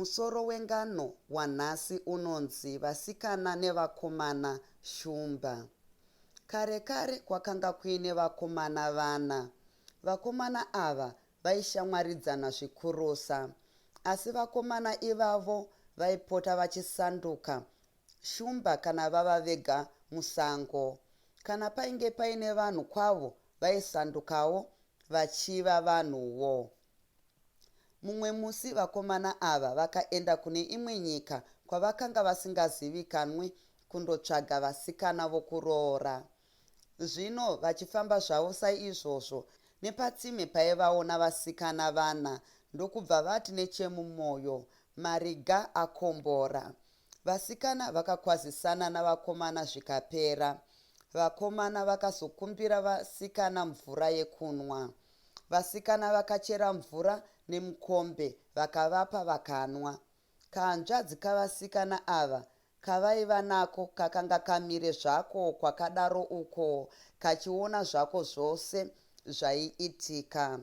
Musoro wengano wanhasi unonzi Vasikana nevakomana Shumba. Kare kare kwakanga kuine vakomana vana. Vakomana ava vaishamwaridzana zvikurusa. Asi vakomana ivavo vaipota vachisanduka shumba kana vava vega musango. Kana painge paine vanhu kwavo vaisandukawo vachiva vanhuwo. Mumwe musi vakomana ava vakaenda kune imwe nyika kwavakanga vasingazivikanwe kundotsvaga vasikana vokuroora. Zvino vachifamba zvavo saizvozvo, nepatsime paivawo navasikana vana, ndokubva vati nechemumoyo, Mariga akombora. Vasikana vakakwazisana navakomana zvikapera. Vakomana vakazokumbira vasikana mvura yekunwa. Vasikana vakachera mvura nemukombe vakavapa vakanwa. Kahanzvadzi kavasikana ava kavaiva nako kakanga kamire zvako kwakadaro uko kachiona zvako zvose zvaiitika.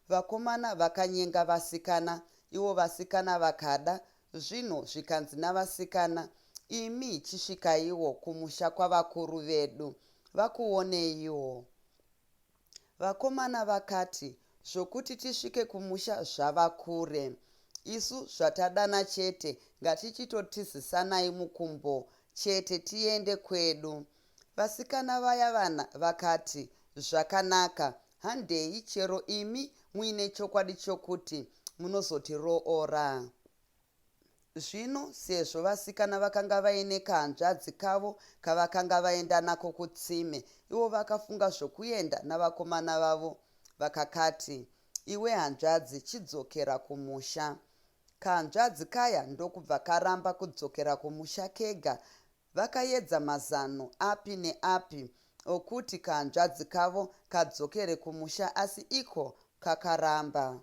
Vakomana vakanyenga vasikana, ivo vasikana vakada, zvino zvikanzi navasikana, Imi chisvikaiwo kumusha kwavakuru vedu vakuoneiwo. Vakomana vakati, Zvokuti tisvike kumusha zvava kure. Isu zvatadana chete ngatichitotizisanai mukumbo chete tiende kwedu. Vasikana vaya vana vakati, Zvakanaka, handei chero imi muine chokwadi chokuti munozotiroora. Zvino sezvo vasikana vakanga vaine kahanzvadzi kavo kavakanga vaenda nako kutsime, ivo vakafunga zvokuenda navakomana vavo, vakakati, Iwe hanzvadzi, chidzokera kumusha. Kahanzvadzi kaya ndokubva karamba kudzokera kumusha kega. Vakayedza mazano api neapi okuti kahanzvadzi kavo kadzokere kumusha asi iko kakaramba.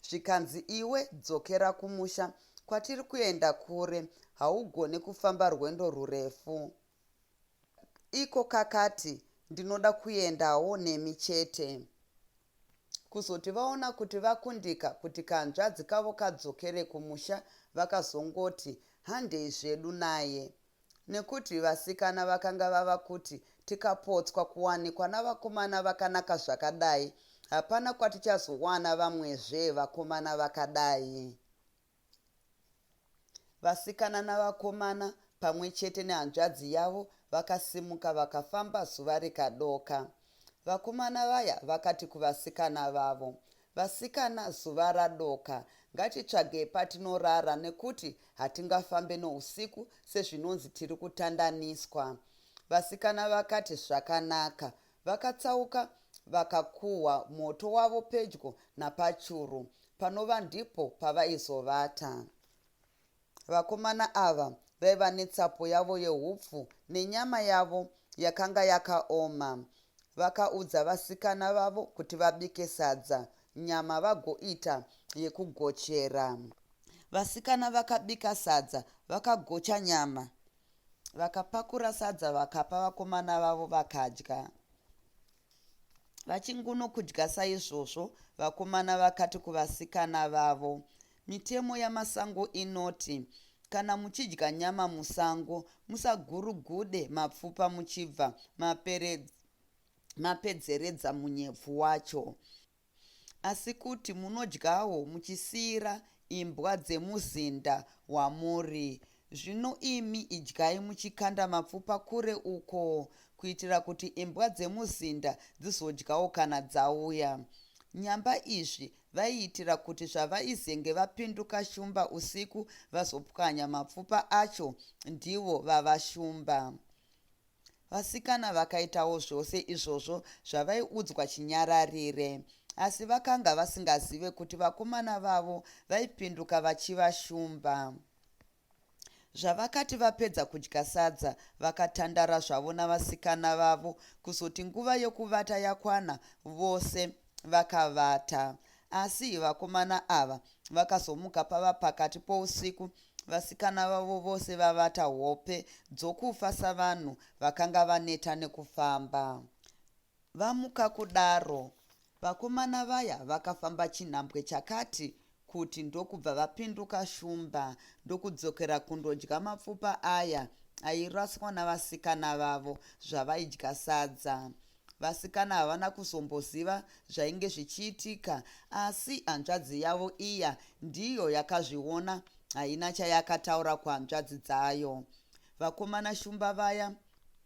Zvikanzi iwe dzokera kumusha kwatiri kuenda kure haugone kufamba rwendo rwurefu. Iko kakati ndinoda kuendawo nemi chete. Kuzoti vaona kuti vakundika kuti kahanzvadzi kavo kadzokere kumusha vakazongoti handei zvedu naye. Nekuti vasikana vakanga vava kuti tikapotswa kuwanikwa navakomana vakanaka zvakadai, hapana kwatichazowana vamwezve vakomana vakadai. Vasikana navakomana pamwe chete nehanzvadzi yavo vakasimuka vakafamba zuva rikadoka. Vakomana vaya vakati kuvasikana vavo, Vasikana zuva radoka, ngatitsvagei patinorara nekuti hatingafambe nousiku sezvinonzi tiri kutandaniswa. Vasikana vakati zvakanaka. Vakatsauka vakakuhwa moto wavo pedyo napachuru panova ndipo pavaizovata. Vakomana ava vaiva netsapo yavo yehupfu nenyama yavo yakanga yakaoma. Vakaudza vasikana vavo kuti vabike sadza, nyama vagoita yekugochera. Vasikana vakabika sadza vakagocha nyama. Vakapakura sadza vakapa vakomana vavo vakadya. Vachinguno kudya saizvozvo, vakomana vakati kuvasikana vavo, Mitemo yamasango inoti, Kana muchidya nyama musango, musagurugude mapfupa muchibva mapedzeredza munyepfu wacho. Asi kuti munodyawo muchisiira imbwa dzemuzinda wamuri. Zvino imi idyai muchikanda mapfupa kure uko, kuitira kuti imbwa dzemuzinda dzizodyawo kana dzauya. Nyamba izvi vaiitira kuti zvavaizenge vapinduka shumba usiku vazopwanya mapfupa acho ndivo vava shumba. Vasikana vakaitawo zvose izvozvo zvavaiudzwa chinyararire. Asi vakanga vasingazive kuti vakomana vavo vaipinduka vachiva shumba. Zvavakati vapedza kudya sadza, vakatandara zvavo navasikana vavo kuzoti nguva yokuvata yakwana vose vakavata. Asi vakomana ava vakazomuka pava pakati pousiku vasikana vavo vose vavata hope dzokufa savanhu vakanga vaneta nekufamba. Vamuka kudaro, vakomana vaya vakafamba chinhambwe chakati kuti ndokubva vapinduka shumba ndokudzokera kundodya mapfupa aya airaswa navasikana vavo zvavaidya sadza. Vasikana havana kuzomboziva zvainge zvichiitika asi hanzvadzi yavo iya ndiyo yakazviona haina chayakataura kuhanzvadzi dzayo. Vakomana shumba vaya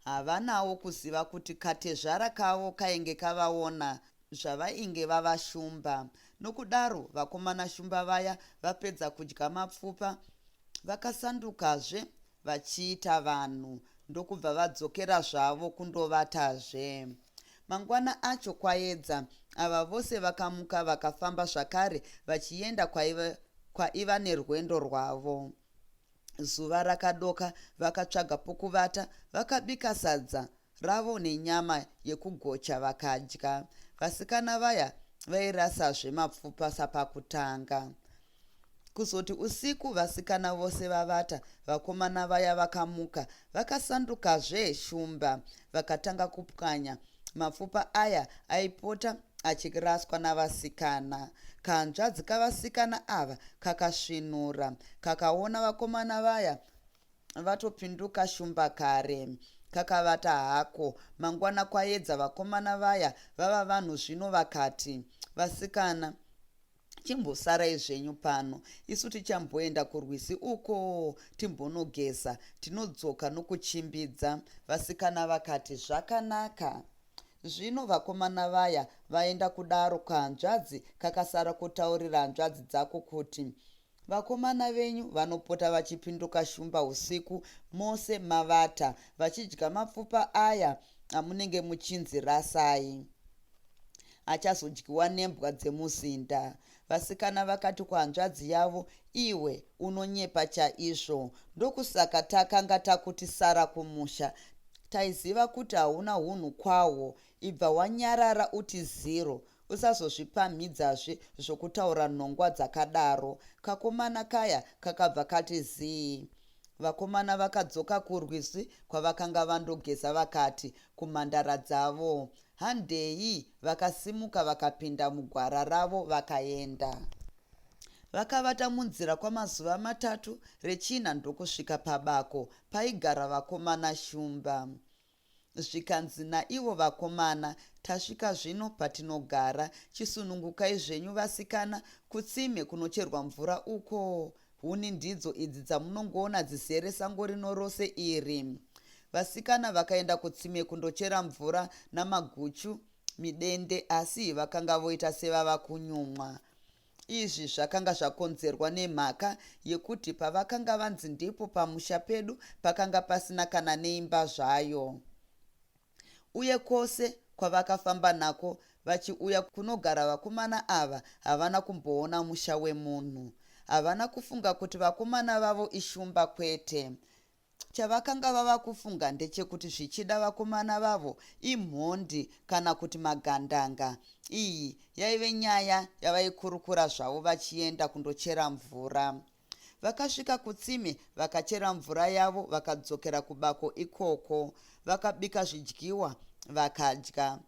havanawo kuziva kuti katezvara kavo kainge kavaona zvavainge vava shumba. Nokudaro vakomana shumba vaya vapedza kudya mapfupa vakasandukazve vachiita vanhu ndokubva vadzokera zvavo kundovatazve. Mangwana acho kwaedza, ava vose vakamuka vakafamba zvakare vachienda kwaiva, kwaiva nerwendo rwavo. Zuva rakadoka vakatsvaga pokuvata vakabika sadza ravo nenyama yekugocha vakadya. Vasikana vaya vairasazve mapfupa sapakutanga. Kuzoti usiku vasikana vose vavata, vakomana vaya vakamuka vakasandukazve shumba vakatanga kupwanya mapfupa aya aipota achiraswa navasikana. Kahanzvadzi kavasikana ava kakasvinura kakaona vakomana vaya vatopinduka shumba kare. Kakavata hako. Mangwana kwaedza vakomana vaya vava vanhu zvino vakati, Vasikana, chimbosarai zvenyu pano isu tichamboenda kurwizi uko timbonogeza tinodzoka nokuchimbidza. Vasikana vakati, Zvakanaka. Zvino vakomana vaya vaenda kudaro kahanzvadzi kakasara kutaurira hanzvadzi dzako kuti, Vakomana venyu vanopota vachipinduka shumba usiku mose mavata vachidya mapfupa aya amunenge muchinzi rasai. Achazodyiwa nembwa dzemuzinda. Vasikana vakati kuhanzvadzi yavo, Iwe unonyepa chaizvo. Ndokusaka takanga takuti sara kumusha. Taiziva kuti hauna hunhu kwahwo. Ibva wanyarara uti zero. Usazozvipamhidzazve zvokutaura nhongwa dzakadaro. Kakomana kaya kakabva kati zii. Vakomana vakadzoka kurwizi kwavakanga vandogeza vakati kumhandara dzavo, Handei! Vakasimuka vakapinda mugwara ravo vakaenda. Vakavata munzira kwamazuva matatu, rechina ndokusvika pabako paigara vakomana Shumba. Zvikanzi naivo vakomana, Tasvika zvino patinogara. Chisunungukai zvenyu vasikana, kutsime kunocherwa mvura uko. Huni ndidzo idzi dzamunongoona dzizere sango rino rose iri. Vasikana vakaenda kutsime kundochera mvura namaguchu, midende asi vakanga voita sevava kunyumwa. Izvi zvakanga zvakonzerwa nemhaka yekuti pavakanga vanzi ndipo pamusha pedu pakanga pasina kana neimba zvayo. Uye kwose kwavakafamba nako vachiuya kunogara vakomana ava havana kumboona musha wemunhu. Havana kufunga kuti vakomana vavo ishumba kwete. Chavakanga vava kufunga ndechekuti zvichida vakomana vavo imhondi kana kuti magandanga. Iyi yaive nyaya yavaikurukura zvavo vachienda kundochera mvura. Vakasvika kutsime vakachera mvura yavo vakadzokera kubako ikoko. Vakabika zvidyiwa vakadya.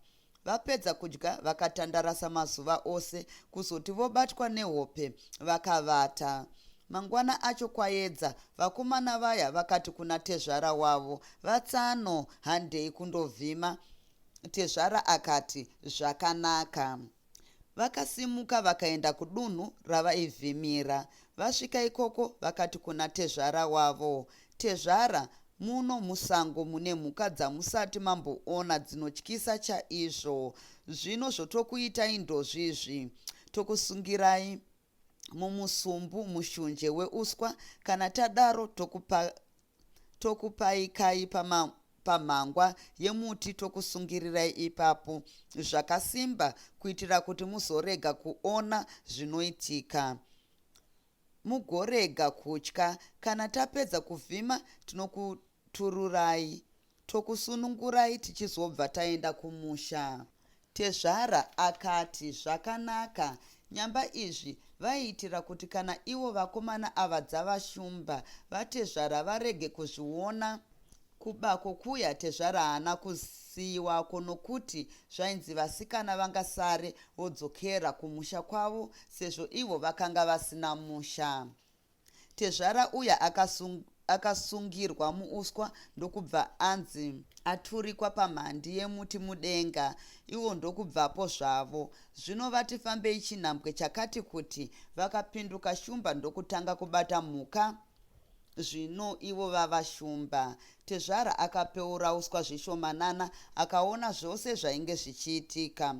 Vapedza kudya vakatandara samazuva ose kuzoti vobatwa nehope vakavata. Mangwana acho kwaedza vakomana vaya vakati kuna tezvara wavo, Vatsano handei kundovhima. Tezvara akati, Zvakanaka. Vakasimuka vakaenda kudunhu ravaivhimira. Vasvika ikoko vakati kuna tezvara wavo, Tezvara, muno musango mune mhuka dzamusati mamboona dzinotyisa chaizvo. Zvino zvotokuitai ndozvizvi, tokusungirai mumusumbu mushunje weuswa, kana tadaro tokupa tokupaikai pama, pamhangwa yemuti tokusungirirai ipapo zvakasimba kuitira kuti muzorega kuona zvinoitika. Mugorega kutya. Kana tapedza kuvhima tinokutururai tokusunungurai tichizobva taenda kumusha. Tezvara akati, Zvakanaka. Nyamba izvi vaiitira kuti kana ivo vakomana ava dzava shumba, vatezvara varege kuzviona. Kubako kuya tezvara haana kusiiwako nokuti zvainzi vasikana vangasare vodzokera kumusha kwavo sezvo ivo vakanga vasina musha. Tezvara uya akasungirwa muuswa ndokubva anzi aturikwa pamhandi yemuti mudenga ivo ndokubvapo zvavo. Zvino vati fambei chinhambwe chakati kuti vakapinduka shumba ndokutanga kubata mhuka Zvino ivo vava shumba. Tezvara akapeura uswa zvishomanana akaona zvose zvainge zvichiitika.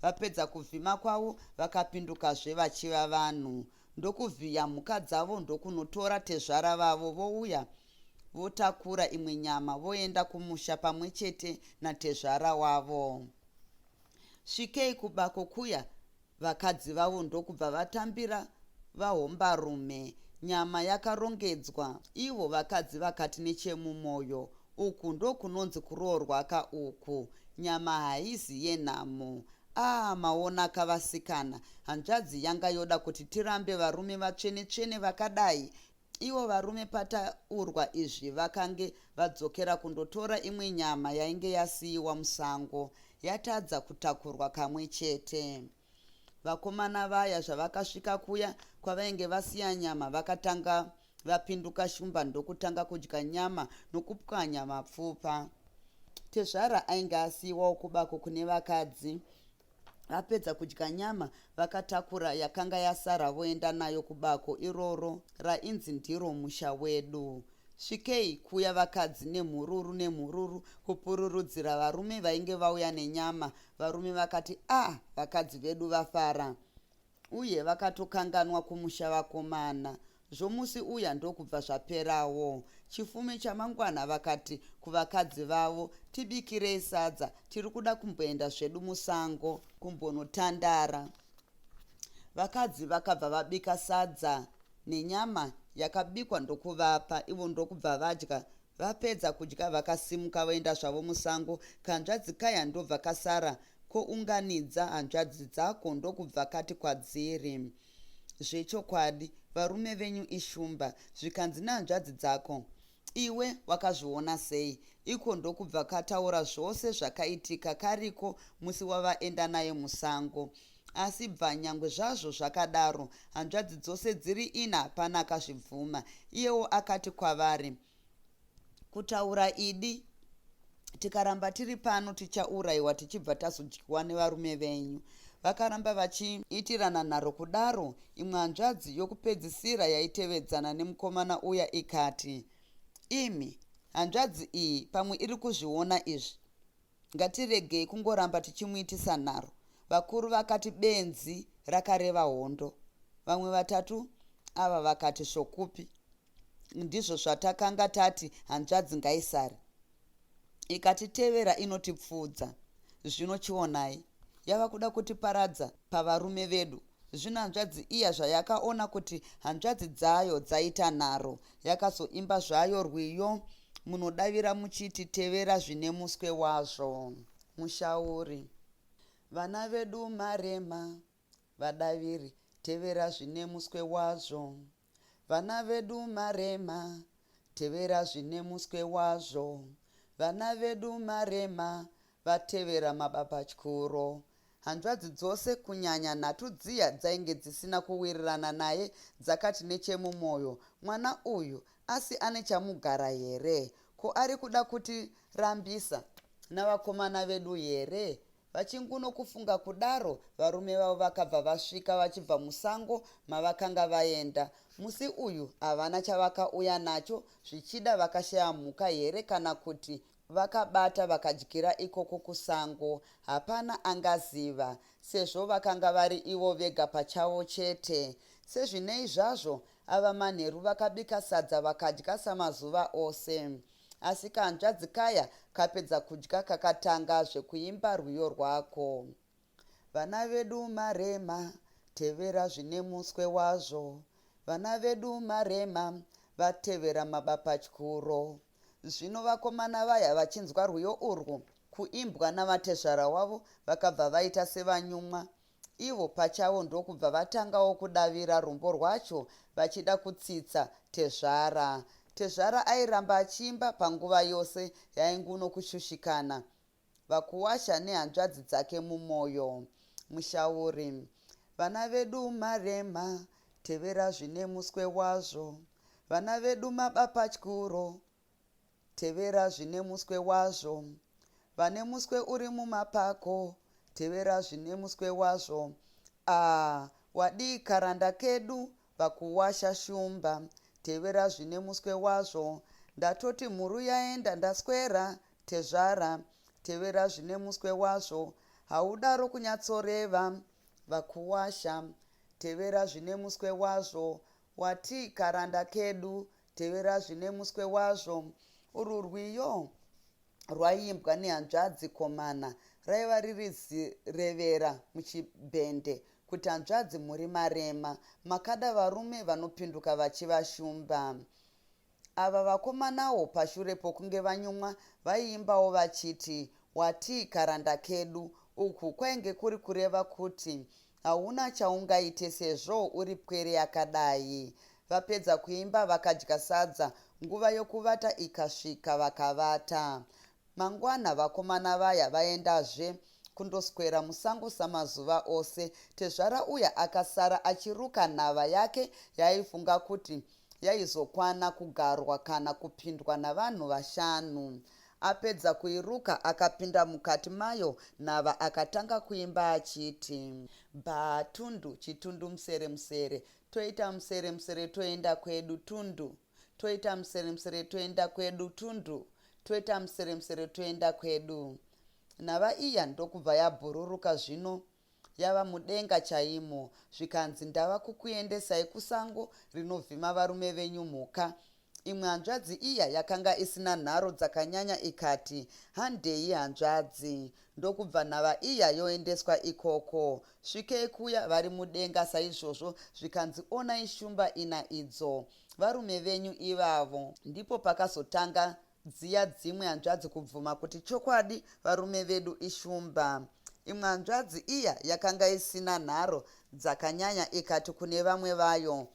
Vapedza kuvhima kwavo vakapindukazve vachiva vanhu. Ndokuvhiya mhuka dzavo ndokunotora tezvara vavo vouya votakura imwe nyama voenda kumusha pamwe chete natezvara wavo. Svikei kubako kuya Vakadzi vavo ndokubva vatambira vahombarume nyama yakarongedzwa. Ivo vakadzi vakati nechemumoyo, Uku ndokunonzi kuroorwaka uku. Nyama haizi yenhamo. Ah maonaka vasikana, hanzvadzi yanga yoda kuti tirambe varume vatsvene-tsvene vakadai. Ivo varume pataurwa izvi vakange vadzokera kundotora imwe nyama yainge yasiiwa musango yatadza kutakurwa kamwe chete. Vakomana vaya zvavakasvika kuya kwavainge vasiya nyama vakatanga vapinduka shumba ndokutanga kudya nyama nokupwanya mapfupa. Tezvara ainge asiiwawo kubako kune vakadzi. Vapedza kudya nyama vakatakura yakanga yasara voenda nayo kubako iroro rainzi ndiro musha wedu. Svikei kuya vakadzi nemhururu nemhururu kupururudzira varume vainge vauya nenyama. Varume vakati ah vakadzi vedu vafara. Uye vakatokanganwa kumusha vakomana. Zvomusi uya ndokubva zvaperawo. Chifume chamangwana vakati kuvakadzi vavo, Tibikirei sadza, tiri kuda kumboenda zvedu musango kumbonotandara. Vakadzi vakabva vabika sadza nenyama yakabikwa ndokuvapa, ivo ndokubva vadya. Vapedza kudya vakasimuka voenda zvavo musango, kanzvadzi kaya ndobva kasara kounganidza hanzvadzi dzako ndokubva kati kwadziri, Zvechokwadi varume venyu ishumba. Zvikanzi nehanzvadzi dzako, Iwe wakazviona sei? Iko ndokubva kataura zvose zvakaitika kariko musi wavaenda naye musango. Asi bva nyangwe zvazvo zvakadaro, hanzvadzi dzose dziri ina hapana akazvibvuma. Iyewo akati kwavari, Kutaura idi, tikaramba tiri pano tichauraiwa tichibva tazodyiwa nevarume venyu. Vakaramba vachiitirana nharo kudaro, imwe hanzvadzi yokupedzisira yaitevedzana nemukomana uya ikati, Imi, hanzvadzi iyi pamwe iri kuzviona izvi. Ngatiregei kungoramba tichimuitisa nharo. Vakuru vakati benzi rakareva hondo. Vamwe vatatu ava vakati zvokupi. Ndizvo zvatakanga tati hanzvadzi ngaisare. Ikatitevera inotipfuudza. Zvino chionai. Yava kuda kutiparadza pavarume vedu. Zvino hanzvadzi iya zvayakaona kuti hanzvadzi dzayo dzaita nharo, yakazoimba zvayo rwiyo munodavira muchiti tevera zvine muswe wazvo. Mushauri. Vana vedu marema. Vadaviri, tevera zvine muswe wazvo. Vana vedu marema, tevera zvine muswe wazvo. Vana vedu marema, vatevera mabapatyuro. Hanzvadzi dzose, kunyanya nhatu dziya dzainge dzisina kuwirirana naye dzakati nechemumoyo, Mwana uyu asi ane chamugara here? Ko ari kuda kutirambisa navakomana vedu here? Vachinguno kufunga kudaro, varume vavo vakabva vasvika vachibva musango mavakanga vaenda. Musi uyu havana chavakauya nacho, zvichida vakashaya mhuka here kana kuti vakabata vakadyira ikoko kusango, hapana angaziva, sezvo vakanga vari ivo vega pachavo chete. Sezvinei zvazvo, ava manheru vakabika sadza vakadya samazuva ose. Asi kahanzvadzi kaya kapedza kudya kakatanga zvekuimba rwiyo rwako. Vana vedu marema, tevera zvine muswe wazvo. Vana vedu marema, vatevera mabapatyuro. Zvino vakomana vaya vachinzwa rwiyo urwu kuimbwa navatezvara wavo vakabva vaita sevanyumwa Ivo pachavo ndokubva vatangawo kudavira rumbo rwacho vachida kutsitsa tezvara. Tezvara airamba achiimba panguva yose yainguno kushushikana vakuwasha nehanzvadzi dzake mumoyo. Mushauri, Vana vedu marema, tevera zvine muswe wazvo. Vana vedu mabapatyuro, Tevera zvine muswe wazvo. Vane muswe uri mumapako. Tevera zvine muswe wazvo. Aah wadii karanda kedu vakuwasha shumba. Tevera zvine muswe wazvo. Ndatoti mhuru yaenda ndaswera tezvara. Tevera zvine muswe wazvo. Haudaro kunyatsoreva vakuwasha. Tevera zvine muswe wazvo. Watii karanda kedu Tevera zvine muswe wazvo. Urwu rwiyo rwaiimbwa nehanzvadzi komana raiva riri zirevera muchibhende kuti hanzvadzi muri marema, makada varume vanopinduka vachiva shumba. Ava vakomanawo pashure pokunge vanyumwa vaiimbawo vachiti, Watii karanda kedu. Uku kwainge kuri kureva kuti Hauna chaungaite sezvo uri pwere yakadai. Vapedza kuimba vakadya sadza, nguva yokuvata ikasvika vakavata. Mangwana vakomana vaya vaendazve kundoswera musango samazuva ose. Tezvara uya akasara achiruka nhava yake yaaifunga kuti yaizokwana kugarwa kana kupindwa navanhu vashanu. Apedza kuiruka akapinda mukati mayo nhava akatanga kuimba achiti. Bhaa tundu chitundu musere musere toita musere musere toenda kwedu tundu toita musere musere toenda kwedu tundu toita musere musere toenda kwedu. Nhava iya ndokubva yabhururuka zvino yava mudenga chaimo zvikanzi ndava kukuendesai kusango rinovhima varume venyu mhuka. Imwe hanzvadzi iya yakanga isina nharo dzakanyanya ikati, Handei hanzvadzi. Ndokubva nhava iya yoendeswa ikoko. Svikei kuya vari mudenga saizvozvo zvikanzi onai shumba ina idzo. Varume venyu ivavo. Ndipo pakazotanga Dziya dzimwe hanzvadzi kubvuma kuti chokwadi varume vedu ishumba. Imwe hanzvadzi iya yakanga isina nharo dzakanyanya ikati kune vamwe vayo,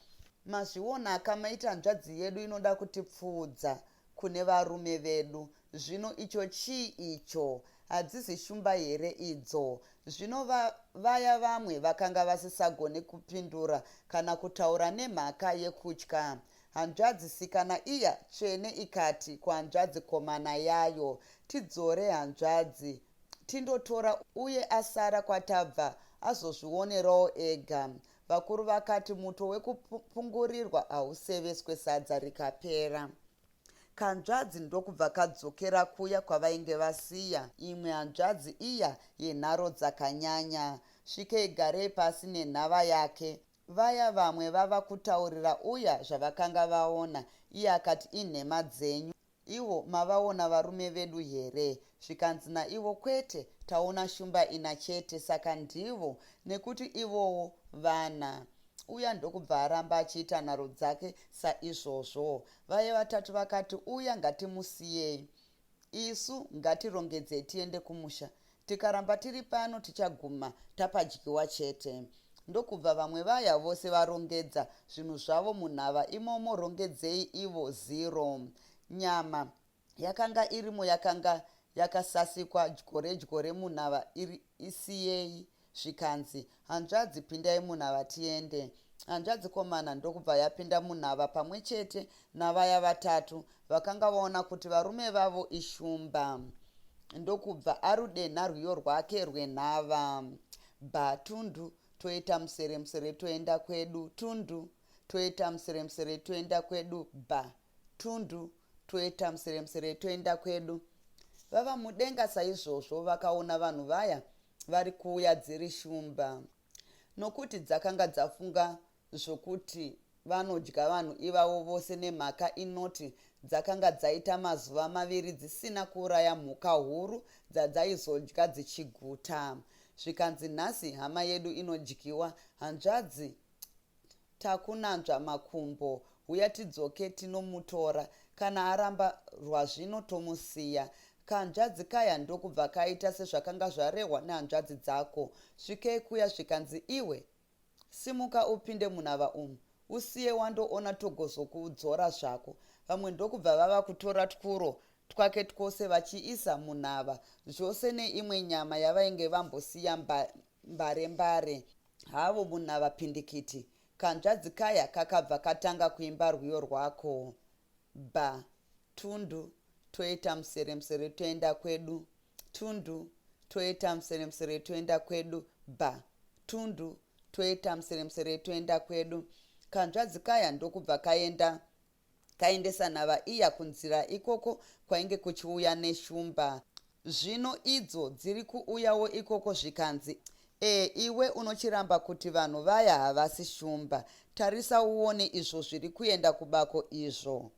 Mazvionaka maiti hanzvadzi yedu inoda kutipfuudza kune varume vedu, zvino icho chii icho? Hadzizi shumba here idzo? Zvino va, vaya vamwe vakanga vasisagone kupindura kana kutaura nemhaka yekutya. Hanzvadzi sikana iya tsvene ikati kuhanzvadzi komana yayo, Tidzore hanzvadzi, tindotora uye asara kwatabva azozvionerawo ega. Vakuru vakati muto wekupungurirwa hauseveswe sadza rikapera. Kanzvadzi ndokubva kadzokera kuya kwavainge vasiya imwe hanzvadzi iya yenharo dzakanyanya. Svikei garei pasi nenhava yake. Vaya vamwe vava kutaurira uya zvavakanga vaona, iye akati inhema dzenyu, ivo mavaona varume vedu here? Zvikanzi naivo kwete taona shumba ina chete saka ndivo nekuti ivowo vana. Uya ndokubva aramba achiita nharo dzake saizvozvo. Vaye vatatu vakati uya ngatimusiyei. Isu ngatirongedzei tiende kumusha. Tikaramba tiri pano tichaguma tapadyiwa chete. Ndokubva vamwe vaya vose varongedza zvinhu zvavo munhava imomo rongedzei ivo zero. Nyama yakanga irimo yakanga yakasasikwa dyore dyore munhava iri isiyei Zvikanzi, Hanzvadzi pindai munhava tiende. Hanzvadzi komana ndokubva yapinda munhava pamwe chete navaya vatatu vakanga vaona kuti varume vavo ishumba. Ndokubva arudenha rwiyo rwake rwenhava. Bha tundu toita musere musere toenda kwedu tundu toita musere musere toenda kwedu bha tundu toita musere musere toenda kwedu. Vava mudenga saizvozvo vakaona vanhu vaya vari kuuya dziri shumba nokuti dzakanga dzafunga zvokuti vanodya vanhu ivavo vose nemhaka inoti dzakanga dzaita mazuva maviri dzisina kuuraya mhuka huru dzadzaizodya dzichiguta. Zvikanzi nhasi hama yedu inodyiwa hanzvadzi Takunanzva makumbo huya tidzoke tinomutora kana aramba rwazvino tomusiya. Kahanzvadzi kaya ndokubva kaita sezvakanga zvarehwa nehanzvadzi dzako. Svikei kuya zvikanzi iwe simuka upinde munhava umu. Usiye wandoona togozokudzora zvako. Vamwe ndokubva vava kutora twuro twake twose vachiisa munhava zvose neimwe nyama yavainge vambosiya mbare mbare havo munhava pindikiti. Kanzvadzi kaya kakabva katanga kuimba rwiyo rwako. Ba, tundu, toita musere musere toenda kwedu. Tundu, toita musere musere toenda kwedu. Ba, tundu, toita musere musere toenda kwedu. Kanzvadzi kaya ndokubva kaenda kaendesa nhava iya kunzira ikoko kwainge kuchiuya neshumba. Zvino idzo dziri kuuyawo ikoko zvikanzi, E, iwe unochiramba kuti vanhu vaya havasi shumba. Tarisa uone izvo zviri kuenda kubako izvo.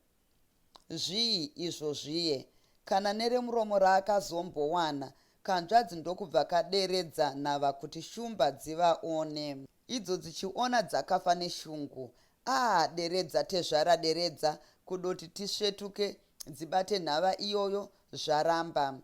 Zvii izvo zviye? Kana neremuromo raakazombowana, kanzvadzi ndokubva kaderedza nhava kuti shumba dzivaone. Idzo dzichiona dzakafa neshungu. Aah deredza tezvara deredza kudoti tisvetuke dzibate nhava iyoyo zvaramba.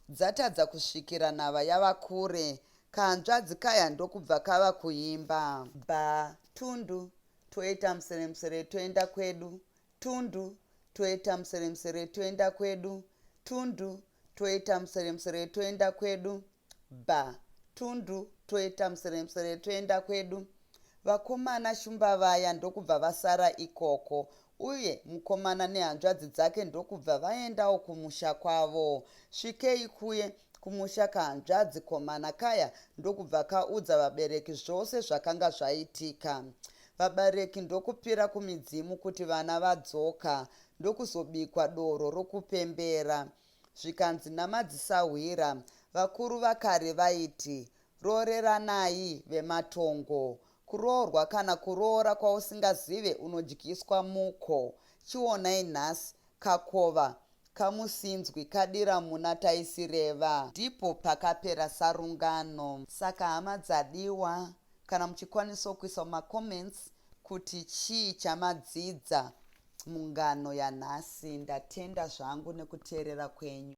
Dzatadza kusvikira nhava yava kure. Kahanzvadzi kaya ndokubva kava kuimba. Ba Tundu toita musere musere toenda kwedu Tundu toita musere musere toenda kwedu Tundu toita musere musere toenda kwedu Ba Tundu toita musere musere toenda kwedu Vakomana shumba vaya ndokubva vasara ikoko uye mukomana nehanzvadzi dzake ndokubva vaendawo kumusha kwavo. Svikei kuye kumusha kahanzvadzi komana kaya ndokubva kaudza vabereki zvose zvakanga zvaitika. Vabereki ndokupira kumidzimu kuti vana vadzoka ndokuzobikwa doro rokupembera. Zvikanzi namadzisahwira, vakuru vakare vaiti, Rooreranai vematongo. Kuroorwa kana kuroora kwausingazive unodyiswa muko. Chionai nhasi kakova kamusinzwi kadira muna taisireva. Ndipo pakapera sarungano. Saka hama dzadiwa, kana muchikwanisawo kuisa mumacomments kuti chii chamadzidza mungano yanhasi. Ndatenda zvangu nekuteerera kwenyu.